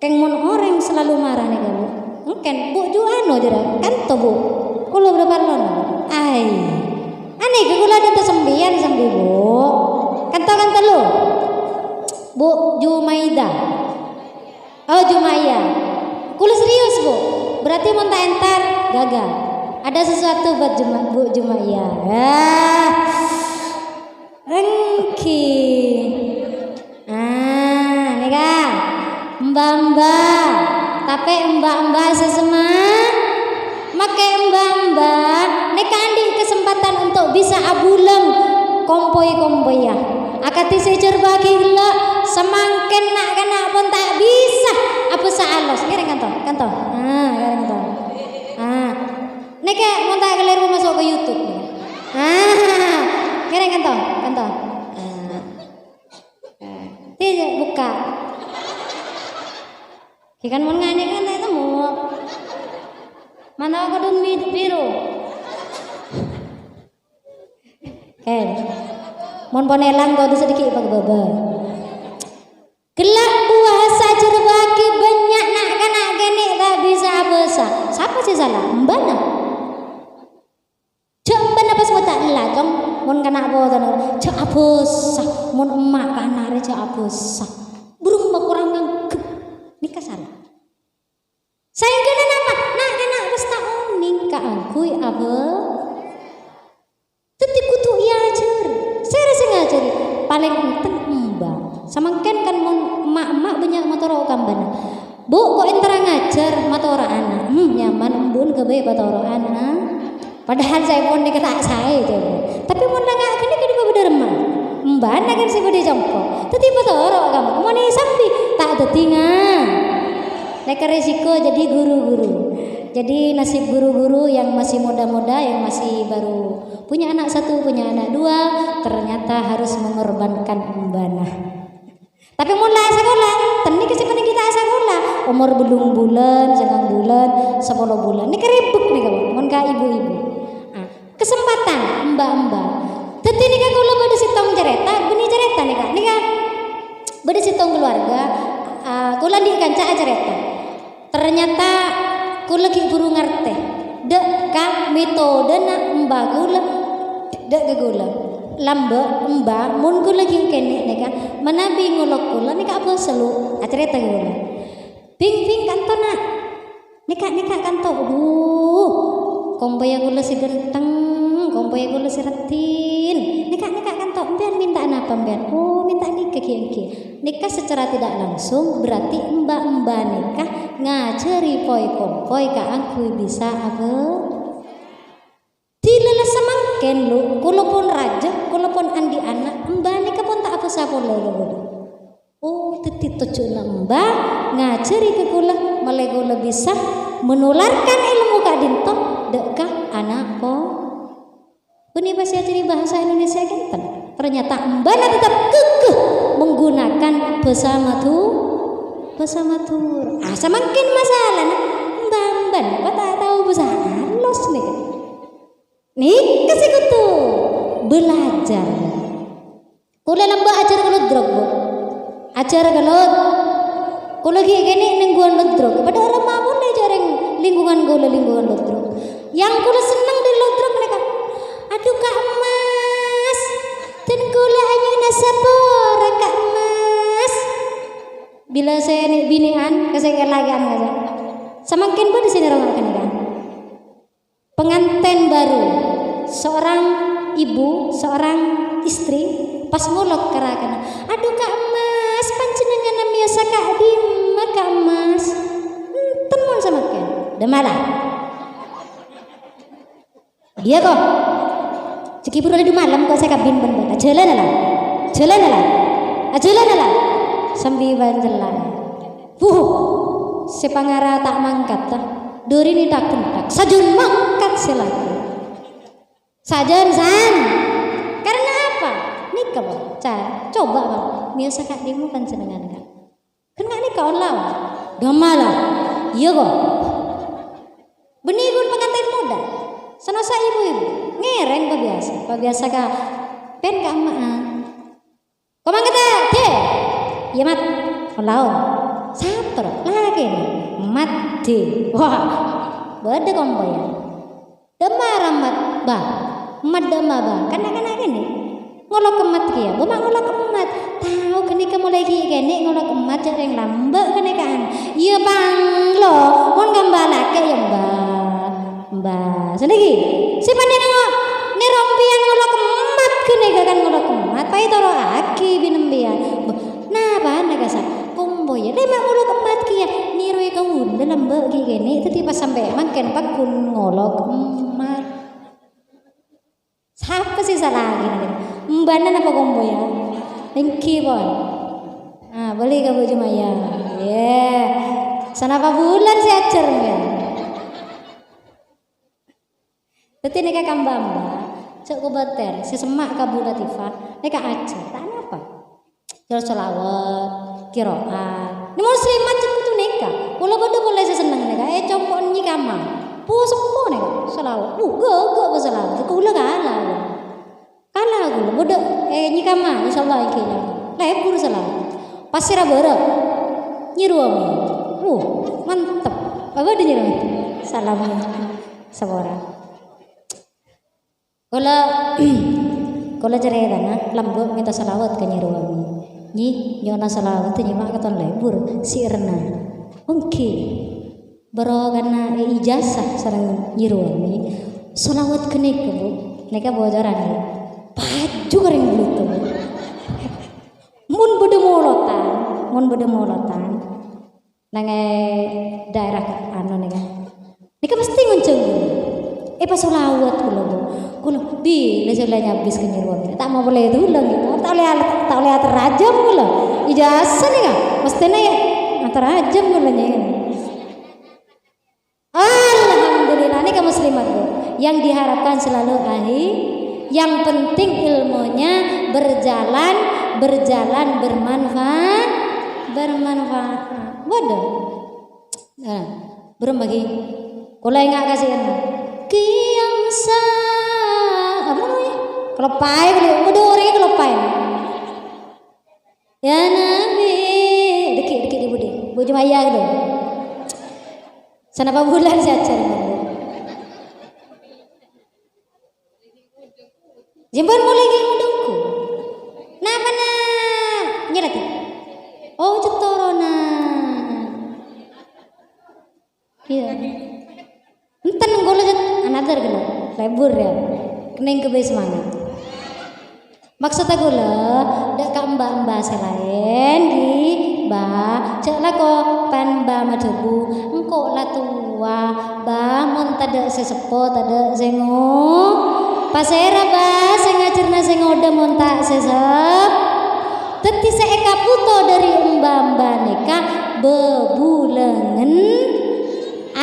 Kèng mon orèng selalu mara nèka, Bu. Mungkin, Bu, ju anu jârèya. Kanto, Bu. Kaulâ bâdâ parlo. Ai. Anèka kaulâ dântè sampèyan sambi, Bu. Kanto, kanto, lu. Bu Jumaida. Oh, Jumaya. Kaulâ serius, Bu. Berarti mon ta' entar, gagal. Ada sesuatu buat Juma-, Bu Jumaya. Ah. Èngghi. Ah, nèka. Emba-emba. Tapè emba-emba sè sema-, makkè emba-emba. Nèka andi' kesempatan untuk bisa abulâng kompoy-kompoyya. Akadhi sè èjhârbâ'âghi ghellâ', samangkèn na'-kana' pon ta' bisa abhâsa alos. Ngèrèng kanto, kanto. Ah, ngèrèng kanto. Ah. Nèka mon ta' kalèro maso' ka YouTube. Ah, ngèrèng kanto, kanto. Ah. Ti, bukka'. Ghi kan mon nganè kan ta' temmo. Manawa kodhu bi-, biru. Eh, mon pon èlang kodhu sadhikit pagabâbâ. Ghellâ' bhâsa jhârbâ'âghi bânnya' na'-kana' kènè' ta' bisa abhâsa. Sapa sè sala? Embana. Jhâ' embana pas ngoca' ella, Cong. Mon kana' potona, jhâ' abhâsa. Mon emma' kana' rè jhâ' abhâsa. Burung makorang nganggep. Nèka sala. Saèngghâna napa? Na'-kana' pas ta' onèng kaangghuy abhâ-, dhâddhi kodhu èajhâr. Sèra sè ngajhâri? Palèng ènthèng emba. Samangkèn kan mon emma'-emma' bânnya' matoro' ka embana. "Bu, ko' èntara ngajhâr, matoro'a ana'." Hmm, nyaman embu'en ghâbây patoro'an, ah. Padahal saèpon nèka ta' saè, ca'èpon. Tapè mon nanga' ghânèka bâdâ remma. Embana kan sè bâdâ compo'. Dhâddhi patoro' ka emma'. Mon èsambi, ta' dhâddhi nga-. Nèka resiko jadi guru-guru. Jadi nasib guru-guru yang masih muda-muda, yang masih baru punya anak satu, punya anak dua, ternyata harus mengorbankan embana. Tapè mon la asakola, ten nèka sè panèka ta' asakola. Omor bellung bulân, sanga' bulân, sapolo bulân. Nèka rèbek nèka, Bu, mon ka ibu-ibu. Ah, kesempatan, emba-emba. Dhâddhi nèka kaulâ bâdâ sèttong carèta, bânnè carèta nèka. Nèka bâdâ sèttong keluarga, ah, kaulâ andi' kanca acarèta. Ternyata kaulâ ghi' buru ngartè. Dâ' ka metodena emba kaulâ, dâ' ka kaulâ. Lambâ' emba, mon kaulâ ghi' kènè' nèka, manabi ngolok kaulâ nèka abhâsa, Lu, acarèta ka kaulâ. "Bing, Bing, kanto, Na'. Nèka, nèka, kanto. Adhu, kompoyya kaulâ sè ghântheng, kompoyya kaulâ sè raddhin. Nèka, nèka, kanto. Empèyan mènta'a napa, empèyan?" "Oh, mènta'a nèka, ghi, èngghi." Nèka secara tidak langsung berarti emba-emba nèka ngajhâri poy-kompoy kaangghuy bisa abhâ-. Dhilâ la samangkèn, Lu, kaulâ pon rajâ, kaulâ pon andi' ana', emba nèka pon ta' abhâsa polè ka kaulâ. Oh, dhâddhi tojjhuna emba ngajhâri ka kaulâ, malè kaulâ bisa menularkan èlmo ka'dinto dâ' ka ana' po-. Bânnè pas èajhâri bhâsa Indonesia kènten. Ternyata embana tetap kekeh menggunakan bhâsa Madu-, bhâsa Madhurâ. Ah, samangkèn masalana, emba-emba napa ta' tao bhâsa alos nèka. Nèka sè kodhu belajar. Kaulâ lambâ' ajhâr kaulâ drog, Bu. Ajhâr Ajar ka Lot. Kaulâ ghi' kènè' nèng ghuwân Lot Drok. Padâ arapa polè jhâ' rèng lingkungan kaulâ, lingkungan Lot Drok. Yang kaulâ senneng dâri Lot Drok nèka, "Adhu, Ka' Emmas. Dân kaulâ anyo'ona sapora, Ka' Emmas." Bilâ sè nè'-binè'an, ka sè lakè'an ngajhâk. Samangkèn bâdâ sè nèrongnga ghânèka. Pengantin baru, seorang ibu, seorang istri, pas ngolok ka rakanna, "Adhu, Ka' Emmas, panjhennengnganna mèyosa ka'dimma, Ka' Emmas?" "Enten, mon samangkèn." "Dâmma'a la." "Iyâ, ko'." "Cè' ghi' buru la dâ' malem ko' sè kabin bân bâ'na. Ajhâlâna la. Ajhâlâna la. Ajhâlâna la." Sambi bân cella'. Wuh, sè pangara ta' mangkat, ta. Dâri nè' ta' ghentèk. Sajân mangkat sè lakè. Sajân, san. Karena apa? Nèka, Bang. Ca-, coba, Bang. Mèyosa ka'dimma panjhennengngan, Ka'. Kan nga' nèka on lawan. Dâmma'a la. Iyâ, ko'. Bânnè ghun pengantin muda. Sè nosa ibu-ibu. Ngèrèng pabiyasa. Pabiyasa ka, pen ka emma'a. Ko' mangkata, Dè. Iyâ, Mat. On lawan. Sator. Lakèna. Mat, Dè. Wah. Bâdâ kompoyya. Dâmma'a ra emmat, Bâ. Emmat dâmma'a, Bâ. Kan na'-kana' kènè'. Ngolok emmat kèya. Bâ, ma' ngolok emmat. Tao ghânèka molaè ghi' kènè' ngolok emmat jhâ' rèng lambâ' ghânèka. Iyâ, Bâ, lo. Mon ngambâ lakè, iyâ, Mbah. Mbah. Sanèka. Sè panjhennengngan nèro empèyan ngolok emmat ghânèka kan ngolok emmat. Paè toro'aghi binè empèyan. Bâ, Napana kassa'? Kompoyya, lè ma' ngolok emmat kèya. Nèroè kaulâ lambâ' ghi' kènè', dhâddhi pas sampè' mangkèn pagghun ngolok emmat. Sapa sè sala ghi' nèka? Embana napa kompoyya? Èngghi, pon. Ah, bâli ka Bu Jumaya. Yè. Sanapa bulân sè ajhâr, yâ? Dhâddhi nèka ka mbah-mbah, jhâ' kobâtèr, sè semma' ka Bu Latifah, nèka ajhâr, ta' napa. Jhâr shalawat, qiraat. Nè muslimat jhâ' kodhu nèka. Kaulâ padâ polè sè senneng nèka, è compo'na nyèkama. Pu-seppo nèka, shalawat. Uh, ghâghâ ka shalawat, kaulâ kala. Kala kaulâ, bâdâ, eh, nyèkama, insyaallah èngghi nyèkama. Lebur sala. Pas sèra bârâ'. Nyèrowa mè. Wuh, mantep. Apa dâ' nyèrowa mè? Salam. Sapora. Kaulâ, kaulâ carètana, lambâ' mènta shalawat ka nyèrowa mè. Nyi, nyo'ona shalawat, nyi, ma' katon lebur. Sè'èrna. Èngghi. Barokana è ijazah sareng nyèrowa mè, shalawat ghânèka, Bu. Nèka bocoran, Bu. Paju ka rèng Blutung. Mon bâdâ molotan, mon bâdâ molotan, nang è daerah anu nèka. Nèka mesthè ngonjhâng kaulâ. Èpashalawat kaulâ, Bu. Kaulâ, bilâ sè la nyabis ka nyèrowa mè. Ta' mau polè dulang, gitu. Ta' ollè al-, ta' ollè atarajâm kaulâ. Ijazah nèka, mesthèna yâ atarajâm kaulâ, nyè. Alhamdulillah, nèka muslimat, Bu. Yang diharapkan selalu ahi-, yang penting ilmunya berjalan, berjalan bermanfaat, bermanfaat. Waduh. Nah, berem bagi. Kaulâ enga' kasih. Qiyam sa-, apa namanya? Kaloppaè, Bu. Waduh, orèngnga kaloppaè. Ya Nabi, dâgghi', dâgghi' di budi. Bu Jumaya gitu. Sanapa bulân sè ajhâr, Bu? Jembân mulai ghi' modongku. Napa, na'? Nyèlati. Oh, cetoronan. Iyâ. Enten kaulâ cet-, another ghellu. Lebur yâ. Kenning kebbhi semangat. Maksodda kaulâ, dâ' ka mbah-mbah sè laèn, ghi, Mbah. Jhâ' lako pan Mbah madhâbu, engko' la towa, Mbah, mon tadâ' sè seppo, tadâ' sè ngo-, pasèra, Mbah, sè ngajhârna sè ngodâ mon ta' sè sep-, Dhâddhi sè èkabhuto dâri mbah-mbah nèka bhâbhulângan.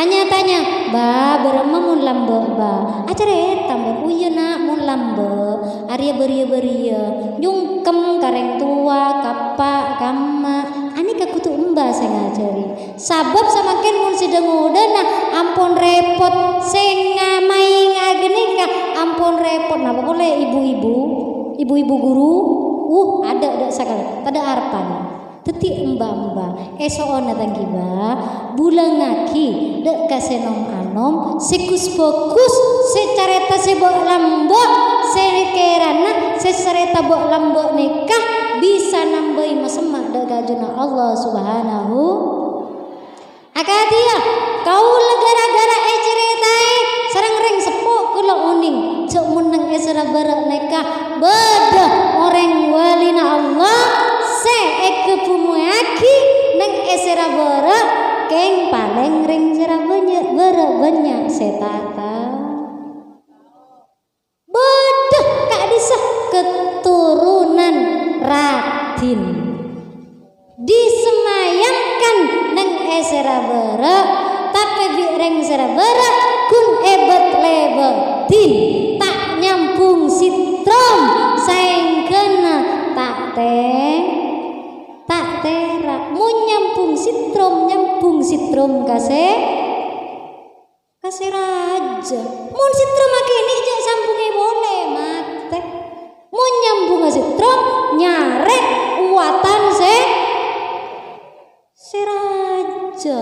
Nya-tanya, "Mbah, bârâmma mon lambâ', Mbah?" Acarèta, Mbah. "Oh iyâ, Na', mon lambâ', arèya bâriyâ-bâriyâ, nyongkem ka rèng towa, ka eppa', ka emma'. Anèka kodhu Mbah sè ngajhâri." Sabâb samangkèn mon sè dâ-ngodâna ampon rèpot, sè ngamaènga ghânèka ampon rèpot. Napa polè ibu-ibu? Ibu-ibu guru? Uh, adâ', adâ' sakalè. Tadâ' arebbhân. Dhâddhi emba-emba, èso'ona tang ghibâ, bulângaghi dâ' ka sè nom-anom, sè gus-bhâgus, sè carèta sè bâ'-lambâ', sè kèrana sè carèta bâ'-lambâ' nèka bisa nambâi masemma' dâ' ka ajunanna Allah Subhanahu. Akadhi, yâ, kaulâ ghârâ-ghârâ ècarètaè sareng rèng seppo kaulâ onèng, jhâ' mon neng è Sèra Bârâ' nèka bâdâ orèng walina Allah sè èkabhungowaghi neng è Sèra Bârâ', kèng palèng rèng Sèra bânnya', Bârâ' bânnya' sè ta' tao. Bâdâ ka'dhissa' keturunan raddhin. Disemayamkan neng è Sèra Bârâ', tapè bi' rèng Sèra Bârâ' ghun èbât-lèbâdhin, ta' nyambhung sèttrom, saèngghâna ta' tè-, ta' tèra'. Mon nyambhung sèttrom, nyambhung sèttrom ka sè Ka sè rajâ. Mon sèttrom akènè' jhâ' sambhungè polè, matè. Mon nyambhunga sèttrom, nyarè uwatan sè, sè rajâ.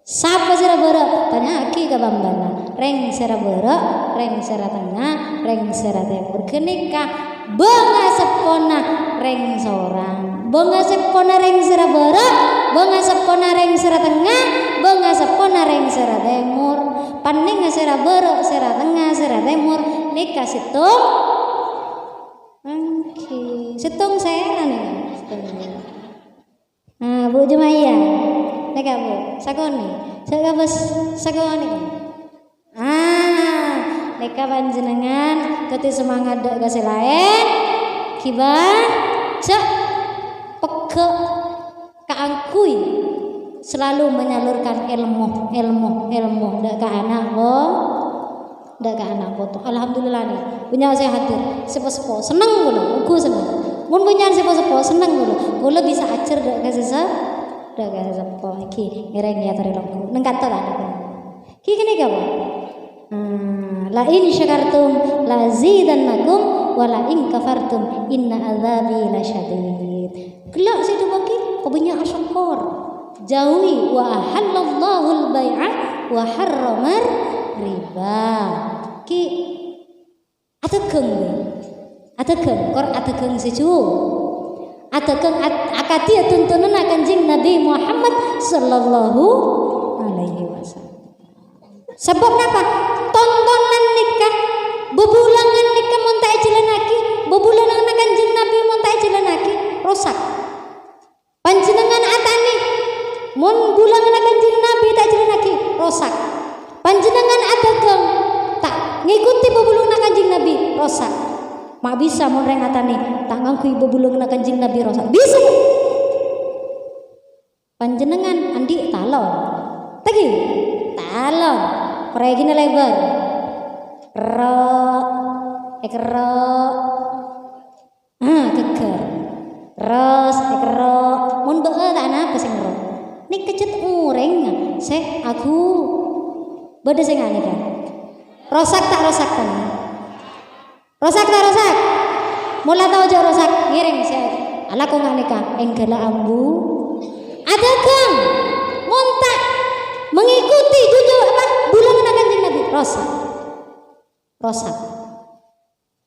Sapa Sèra Bârâ'? Tanya'aghi ka bambâna. Rèng Sèra Bârâ', rèng Sèra Tengnga, rèng Sèra Tèmor. Ghânèka Bângaseppona rèng Sorang. Bângaseppona rèng Sèra Bârâ', bângaseppona rèng Sèra Tengnga, bângaseppona rèng Sèra Tèmor. Panènga Sèra Bârâ', Sèra Tengnga, Sèra Tèmor, nèka sèttong. Èngghi, sèttong sèra nèka, sèttong sèra. Ah, Bu Jumaia. Nèka, Bu. Sakonè'. Sè kabâs sakonè'. Ah, nèka panjhennengngan dhâddhi semangat dâ' ka sè laèn. Ghibâ, jhâ' pegghâ' kaangghuy selalu menyalurkan èlmo, èlmo, èlmo dâ' ka ana' po-, dâ' ka ana' poto. Alhamdulillah, nè, bânnya' sè hadir, sè po-, seppo. Senneng kaulâ, ongghu senneng. Mon bânnya'an sè po-, seppo, senneng kaulâ. Kaulâ bisa ajhâr dâ' ka sè se-, dâ' ka sè seppo. Èngghi, ngèrèng, yâ, torè longghu. Neng kanta ta'? Ghi ghânèka, Po? Ah, "La in syakartum la azidannakum, wa la in kafartum inna adzabi lasyadid." Ghellâ' sè èdhâbuwâghi, pabânnya' asokkor. Jauhi, "Wa ahallallahul bai'a wa harramar riba." Ghi adhâghâng, bhâi. Adhâghâng, kor adhâghâng sè jhu-, adhâghâng at-, akadhi tuntunanna Kanjeng Nabi Muhammad sallallahu alaihi wasallam. Sabâb napa? Tontonan nèka, bhâbhulângan nèka mon ta' èjhâlânnaghi, bhâbhulânganna Kanjeng Nabi mon ta' èjhâlânnaghi, rosak. Panjhennengngan atanè, mon bhulânganna Kanjeng Nabi ta' èjhâlânnaghi, rosak. Panjhennengngan adhâghâng, ta' ngèkotè bhâbhulânganna Kanjeng Nabi, rosak. Ma' bisa mon rèng atanè ta' ngangghuy bhâbhulânganna Kanjeng Nabi, rosak. Bisa. Panjhennengngan andi' talon. Taghi? Talon. Parèngana lèbâr. Kerro'. Èkerro'. Ah, ghâgghâr. Terros èkerro'. Mon bâ'na ta' anapa sè ngerro'. Nèka cè' orèng sè agu-, bâdâ sè nganèka. Rosak ta' rosak, kan? Rosak ta' rosak? Mola tao jhâ' rosak, ngèrèng sè alako nganèka, èngghâlâ ambu. Adhâghâng, mon ta' mengikuti jhujhur apa, bhulânganna Kanjeng Nabi, rosak. Rosak.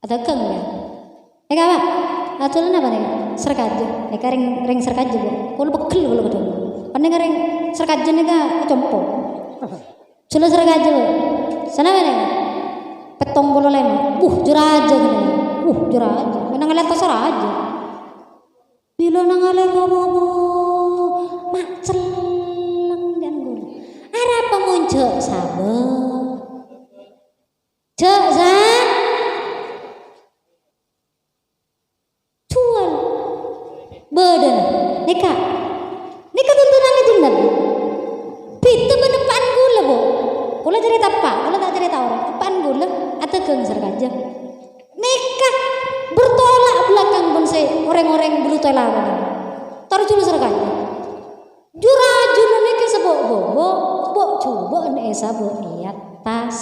Adhâghâng, yâ. Nèka, Pak. Adhâghâng napa nèka? Serkajâ. Nèka rèng, rèng Serkajâ, Bu. Kaulâ pegghel kaulâ kadhâng. Panèka rèng Serkajâ nèka compo. Jhulâ Serkajâ, Bu. Sanapa nèka? Pèttong polo lèma. Wuh, jhâ' rajâ kènè. Wuh, jhâ' rajâ. Mènang lètta Serkajâ. Bilâ nang alè ka bâbâ, ma' cellèng jhân kaulâ. Arapa mon jhâ' sabâ? Jhâ' sa-, juwâl. Bâdâna. Nèka. Nèka tuntunan Kanjeng Nabi. Bhidhâ bân eppa'na kaulâ, Bu. Kaulâ carèta eppa', kaulâ ta' carèta orèng. Eppa'na kaulâ, adhâghâng Serkajâ. Nèka bertolak belakang bân sè orèng-orèng bulu tèla panèka. Tor jhulâ Serkajâ. Jhurâjhuna nèka sè bâ'-bâbâ, bâ' jhubâ'na è sabâ' è attas.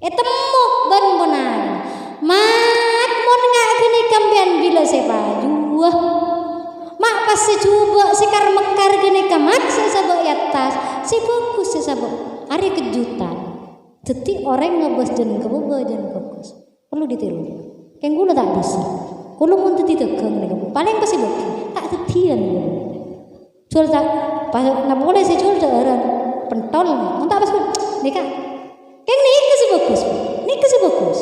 Ètemmo bân ponapona. Mat, mon nga' ghânèka sampèyan bilâ sè pajuwâ. Ma' Sè bhâghus sè sabâ', arè kejutan. Dhâddhi orèng ngabâs jân ghâbây jân bhâghus. Perlu ditiru. Kèng kaulâ ta' bisa. Kaulâ mon dhâddhi dhâghâng nèka, palèng pas sè bâgi. Ta' dhâddhiyân kaulâ. Jhuwâl ta', pas, napa polè sè jhuwâl dhâ'ârân. Pentol. Mon ta' pas, nèka. Kèng nèka sè bhâghus. Nèka sè bhâghus.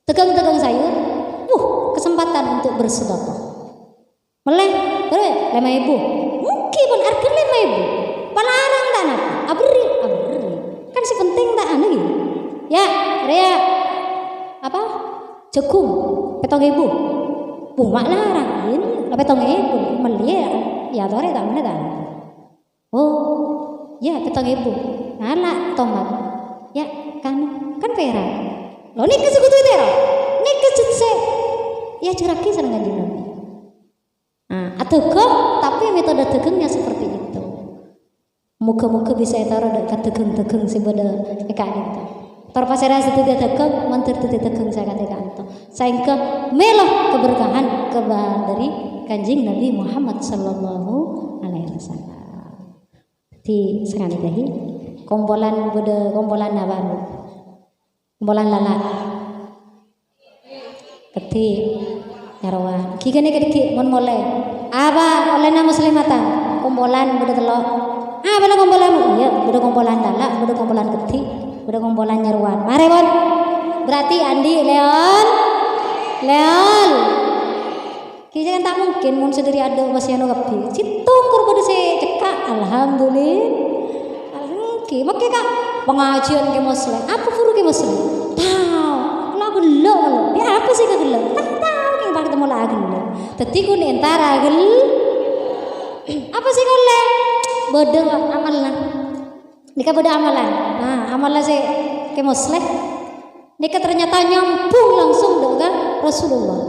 Dhâghâng-dhâghâng sayur. Wuh, kesempatan untuk bersedekah. Mellè, berapa? Lèma èbu. Mungkin pon arghâna lèma èbu. Palarang ta' napa? Aberri', aberri'. Kan sè penting ta' anu, ghi. Ya, rèya. Apa? Jhâghung, pèttong èbu. Buh, ma' larang. Iyâ, la pèttong èbu. Mellè, ya. Ya, torè ta' mellè ta'. Oh, ya, pèttong èbu. Ngala' tomat. Ya, kan, kan pèra'. Lho, nèka sè kodhu ètèro. Nèka sè, sè. Ya, jhuraghi sareng Kanjeng Nabi. Nah, adhâghâng, tapi metode dhâghângnga seperti itu. Moga-moga bisa ètoro dâ' ka dhâghâng-dhâghâng sè bâdâ è ka'dinto. Tor pasèra sè dhâddhi dhâghâng, mandhâr dhâddhi dhâghâng sè akadhi ka'anto. Saèngghâ mèlo keberkahan, keberkahan dâri Kanjeng Nabi Muhammad sallallahu alaihi wasallam. Dhâddhi, sakalè dhâri kompolan, bâdâ kompolan apa, Bu? Kompolan lala'. Kedhi'. Nyarowa. Ghi' ghânèka dhâggi' mon molè. Apa ollèna muslimatan? Kompolan bâdâ tello'. Apa la kompolan? Iyâ, bâdâ kompolan lala', bâdâ kompolan kedhi', bâdâ kompolan nyarowa. Marè, pon. Berarti andi' leol. Leol. Ghi' kan ta' mungkin mon sè dâri adâ' pas èano kabbhi. Sèttong kor bâdâ sè cekka'. Alhamdulillah. Alhamdulillah. Makkè ka' pangajiân Kè Musleh. Apa buru Kè Musleh? Tao. La ghellâ' ngono. Yâ apa sè ghellâ'? Ta' tao kèng pas ketemu la ghellâ'. Dhâddhi kun entara ghel-, apa sè ngollè? Bâdâ amalla. Nèka bâdâ amalan. Nah, amalla sè Kè Musleh. Nèka ternyata nyambung langsung dâ' ka Rasulullah.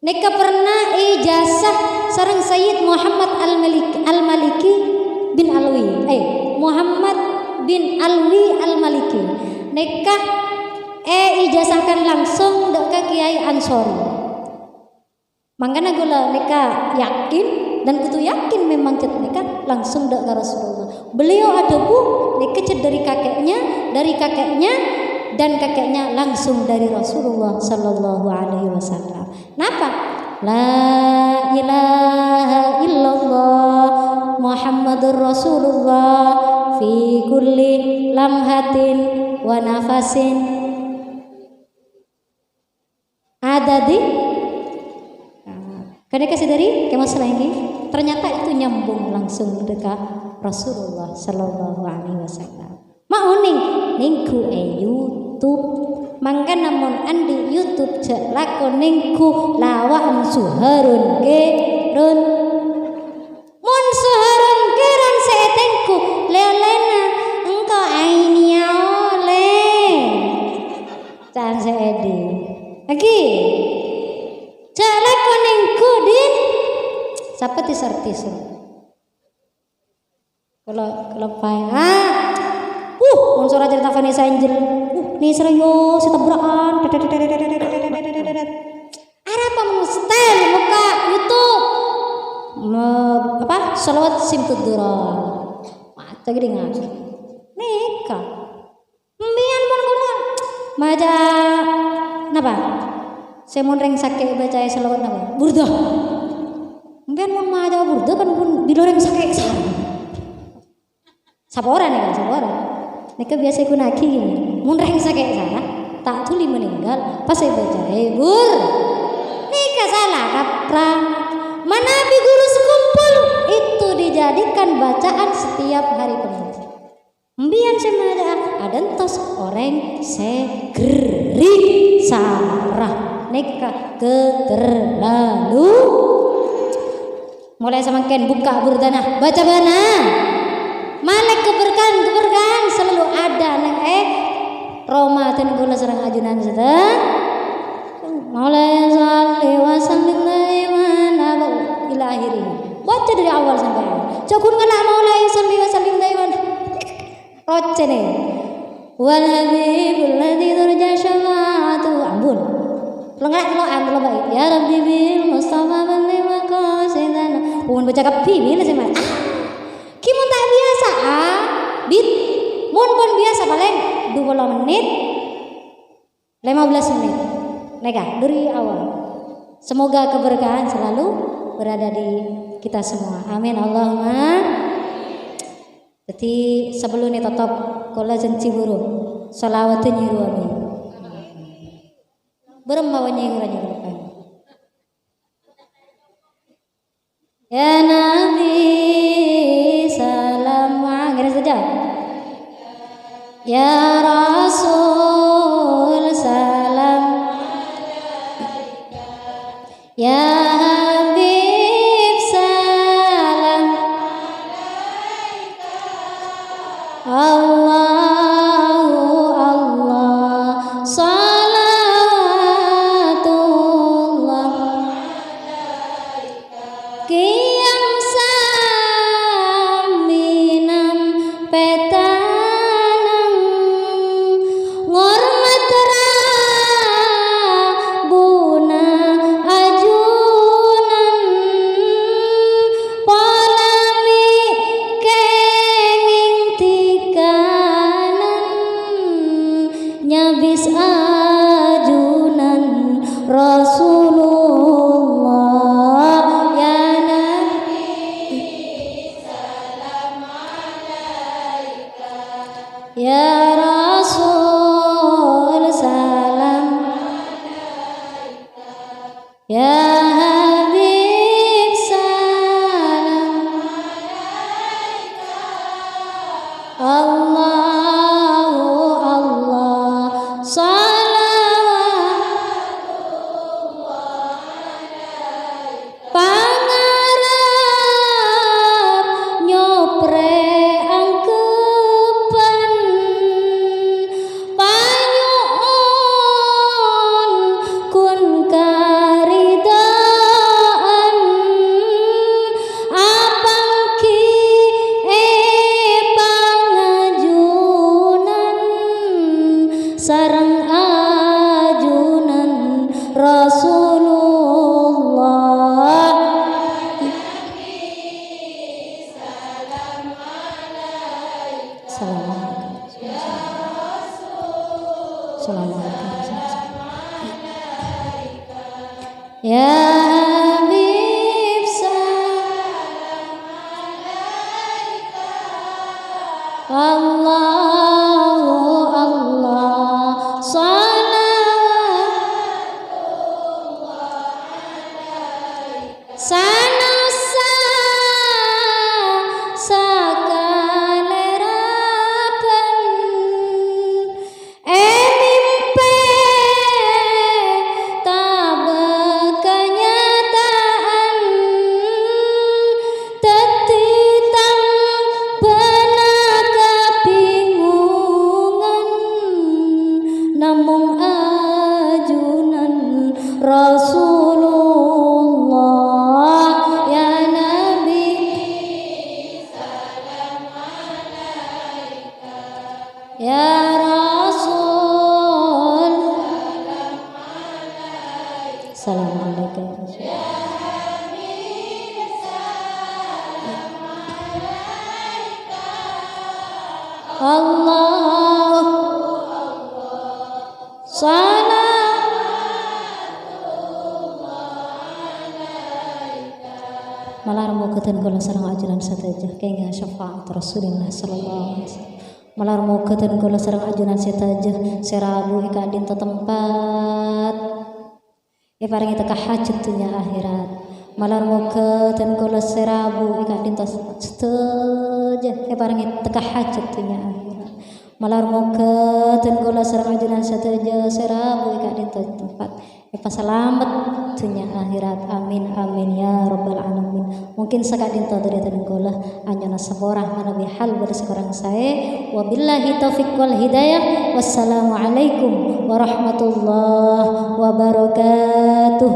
Nèka pernah èijazah sareng Sayyid Muhammad Al-Malik-, Al-Maliki bin Alwi. Eh, Muhammad bin Alwi Al-Maliki. Nèka èijazahkan langsung dâ' ka Kiai Ansori. Mangkana kaulâ nèka yakin dan kodhu yakin memang cè' nèka langsung dâ' ka Rasulullah. Beliau adhâbu, nèka cè' dâri kakè'nya, dâri kakè'nya, dan kakè'nya langsung dâri Rasulullah sallallahu alaihi wasallam. Napa? La ilaha illallah Muhammadur Rasulullah fi kulli lamhatin wa nafasin. Adadi. Nah, ghânèka sè dâri Kè Musleh ngghi. Ternyata itu nyambung langsung dâ' ka Rasulullah sallallahu alaihi wasallam. Ma' onèng, nèngghu è YouTube. Mangkana mon andi' YouTube jhâ' lako nèngghu lawa'an Suharun Kèron. Mon Suharun Kèron sè ètèngghu, lè-ollèna engko' ainiya ollè. Can sè èdhi. Lagi. Jhâ' lako nèngghu, Din. Sapa tis-artis? Kalau, kalau pae, ah. Uh, mon sora cerita Vanessa Angel. Uh, ni serius, sè tabra'an. Arapa mon style buka YouTube? Me-, apa? Shalawat Simtud Durar. Maca gede ngaji. Nèka. Mbiyan mon ngono, maca napa? Sè mon rèng sakè' bacaè shalawat napa? Burdah. Mbiyan mon maca burdah kan pon bilâ rèng sakè' sarè. Sapora nèka, sapora. Nèka biyasa èghuna'aghi ghi. Mon rèng sakè' sarè, ta' dhuli meninggal, pas èbacaè bur-, nèka sala kaprah. Manabi ghuru sekumpul, itu dijadikan bacaan setiap hari Kemis. Mbiyan sè maca'a, adântos orèng sè gherri' sarè. Nèka ghâghâr lalu. Molaè samangkèn bukka' burdana, baca bâ'na. Malè keberkahan-keberkahan selalu ada neng è roma dân kaulâ sareng ajunan sadhâjâ. Molaè shalli wa sallim daiman abad ila akhirih. Baca dâri awal sampè' akhèr. Jhâ' ghun ngala' molaè shalli wa sallim daiman. Rocènè. Wal habibul ladzi turja syafa'atuhu. Ampon. Lo ngala' lo an lo baik. Ya Rabbi bil Mustafa balligh maqasidana. Pon baca kabbhi bilâ sè ma-, ah. Ghi mon ta' biyasa Pon biasa palèng dua puluh menit, lima belas menit. Nèka, dâri awal. Semoga keberkahan selalu berada di kita semua. Amin. Allahumma. Jadi, sebelumnya tetap kaulâ janji buru. Shalawat nyeru amin. Buru mawon nyeru, nyeru. Ya Nabi, salam. Wah, ngene saja. Ya Rasul, salam. Ya Habib, salam. Allahu Allah, salawatullah. Kèyang sami nampètanang ngormat rabbuna ajunan, pola mè' kèngèng tikanan. Nyabis ajunan Rasulullah, ya Nabi, salam alaika. Ya Rasul, salam alaika. Ya Habib, salam alaika. Allahu Allah, salawatullah alaika. Pangarep nyoprè angkebbhân. Panyo'on kun karidhâ'ân, apanggi è pangajunan sareng ajunan Rasulullah. Assalamualaikum. Assalamualaikum. Ya Habib, salam alaika. Allahu Allah, salawat. Sanassa sakalè rabbân, è mimpè tabâ' kanyata'an, dhâddhi tambhâna kabingungan, namong ajunan Rasulullah, ya Nabi, salam alaika. Ya Rasul, salam alaika. Allah, salam. Malar moghâ dhân kaulâ sareng ajunan sadhâjâ kèngèng syafaat Rasulullah sallallahu alaihi wasallam. Malar moghâ dhân kaulâ sareng ajunan sadhâjâ sè rabu è ka'dinto tempat èparèngè tekka hajhât dhunnya akhèrat. Malar moghâ dhân kaulâ sè rabu è ka'dinto sadhâjâ èparèngè tekka hajhât dhunnya akhèrat. Malar moghâ dhân kaulâ sareng ajunan sadhâjâ sè rabu è ka'dinto tempat èpasalamet dhunnya akhèrat. Amin, amin, ya rabbal alamin. Mungkin saka'dinto dhâri dhân kaulâ, anyo'ona sapora manabi hal bâdâ sè korang saè. Wabillahi taufiq wal hidayah. Wassalamualaikum warahmatullahi wabarakatuh.